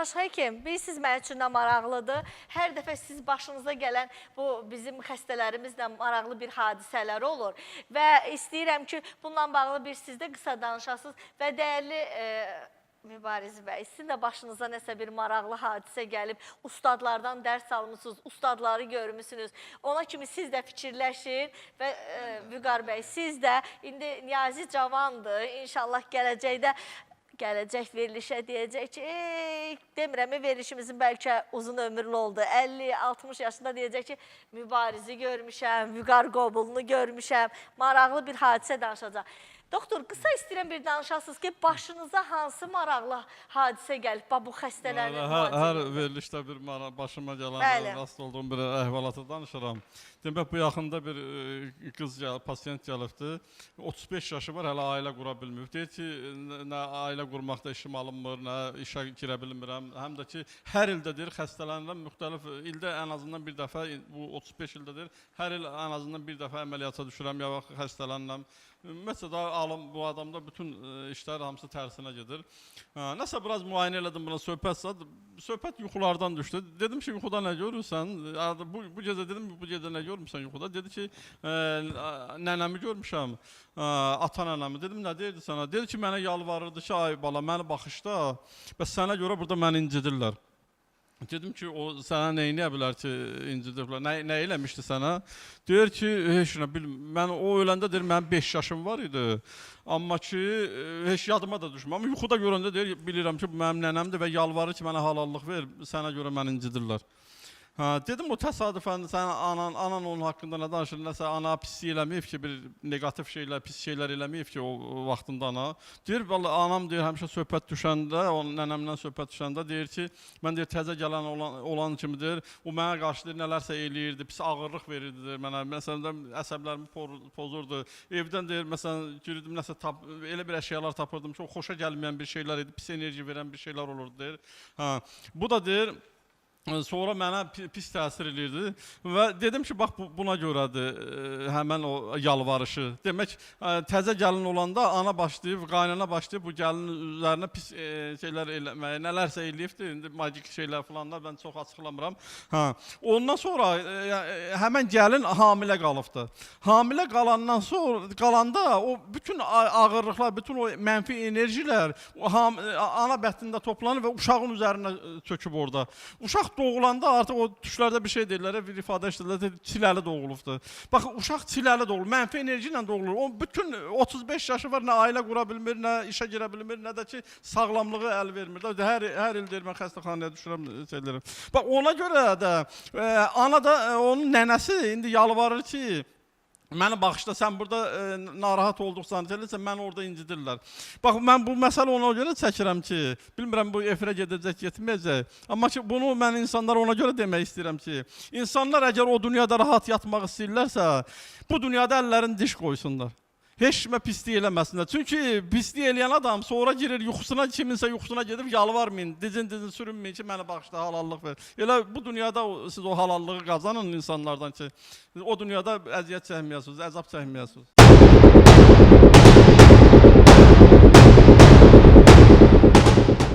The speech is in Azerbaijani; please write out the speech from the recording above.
Paşa həkim, bilirsiniz mənim üçün nə maraqlıdır? Hər dəfə siz başınıza gələn bu bizim xəstələrimizlə maraqlı bir hadisələr olur və istəyirəm ki, bununla bağlı bir siz də qısa danışasınız və dəyərli Mübariz bəy, sizin də başınıza nəsə bir maraqlı hadisə gəlib, ustadlardan dərs almısınız, ustadları görmüsünüz. Ona kimi siz də fikirləşin və Vüqar bəy, siz də indi Niyazi cavandır, inşallah gələcəkdə gələcək verilişə deyəcək ki, ey, demirəm, verilişimizin bəlkə uzun ömürlü oldu. 50-60 yaşında deyəcək ki, Mübarizi görmüşəm, Vüqar Qobulunu görmüşəm. Maraqlı bir hadisə danışacaq. Doktor, qısa istəyirəm bir danışasınız ki, başınıza hansı maraqlı hadisə gəlib? Bax bu xəstələrlə Hər, hər müalicə. verilişdə bir başıma gələn, Bəli. rast olduğum bir əhvalatı danışıram. Demək bu yaxında bir qız gəl, pasiyent gəlibdi. 35 yaşı var, hələ ailə qura bilməyib. Deyir ki, nə ailə qurmaqda işim alınmır, nə işə girə bilmirəm. Həm də ki, hər ildə deyir xəstələnirəm, müxtəlif ildə ən azından bir dəfə bu 35 ildə deyir, hər il ən azından bir dəfə əməliyyata düşürəm, ya xəstələnirəm. Ümumiyyətcə də alım bu adamda bütün işlər hamısı tərsinə gedir. Nəsə biraz müayinə elədim buna söhbət zad. Söhbət yuxulardan düşdü. Dedim ki, yuxuda nə görürsən? Bu gecə dedim, bu gecə nə görmüsən yuxuda? Dedi ki, nənəmi görmüşəm, ata nənəmi. Dedim, nə deyirdi sənə? Dedi ki, mənə yalvarırdı ki, ay bala, məni baxışda, bəs sənə görə burada məni incidirlər. Dedim ki, o sənə nə eləyə bilər ki, incidirlər? Nə eləmişdi sənə? Deyir ki, heç nə mən o öləndə deyir mənim 5 yaşım var idi. Amma ki, heç yadıma da düşmür. Amma yuxuda görəndə deyir, bilirəm ki, bu mənim nənəmdir və yalvarır ki, mənə halallıq ver, sənə görə məni incidirlər. Hə, dedim o təsadüfən sən anan onun haqqında nə danışır, nəsə ana pislik eləməyib ki, bir neqativ şeylər, pis şeylər eləməyib ki, o vaxtında ana. Deyir, vallahi anam deyir həmişə söhbət düşəndə, onun nənəmdən söhbət düşəndə deyir ki, mən deyir təzə gələn olan kimi deyir, o mənə qarşı deyir nələrsə eləyirdi, pis ağırlıq verirdi deyir mənə. Məsələn əsəblərimi pozurdu. Evdən deyir məsələn girirdim nəsə elə bir əşyalar tapırdım ki, o xoşa gəlməyən bir şeylər idi, pis enerji verən bir şeylər olurdu deyir. Hə, bu da deyir sonra mənə pis təsir eləyirdi və dedim ki, bax buna görədir həmən o yalvarışı. Demək, təzə gəlin olanda ana başlayıb, qaynana başlayıb bu gəlinin üzərinə pis şeylər eləməyə, nələrsə eləyibdi. İndi magik şeylər filan da mən çox açıqlamıram. Hə. Ondan sonra həmən gəlin hamilə qalıbdı. Hamilə qalandan sonra qalanda o bütün ağırlıqlar, bütün o mənfi enerjilər o ana bətnində toplanır və uşağın üzərinə çöküb orada. Uşaq doğulanda artıq o tuşlarda bir şey deyirlər, bir ifadə işlədirlər, çiləli doğulubdur. Bax, uşaq çiləli doğulur, mənfi enerji ilə doğulur. O bütün 35 yaşı var, nə ailə qura bilmir, nə işə girə bilmir, nə də ki sağlamlığı əl vermir. Hər il deyir mən xəstəxanaya düşürəm, şeylərəm. Bax, ona görə də ana da onun nənəsi indi yalvarır ki, məni bağışla, sən burada narahat olduqsan, eləsə məni orada incidirlər. Bax, mən bu məsələ ona görə çəkirəm ki, bilmirəm bu efirə gedəcək, getməyəcək. Amma ki, bunu mən insanlara ona görə demək istəyirəm ki, insanlar əgər o dünyada rahat yatmaq istəyirlərsə, bu dünyada əllərini diş qoysunlar. Heç kimə pislik eləməsinlər. Çünki pislik eləyən adam sonra girir yuxusuna, kiminsə yuxusuna gedib yalvarmayın, dizin sürünməyin ki, məni bağışla, halallıq ver. Elə bu dünyada siz o halallığı qazanın insanlardan ki, o dünyada əziyyət çəkməyəsiniz, əzab çəkməyəsiniz.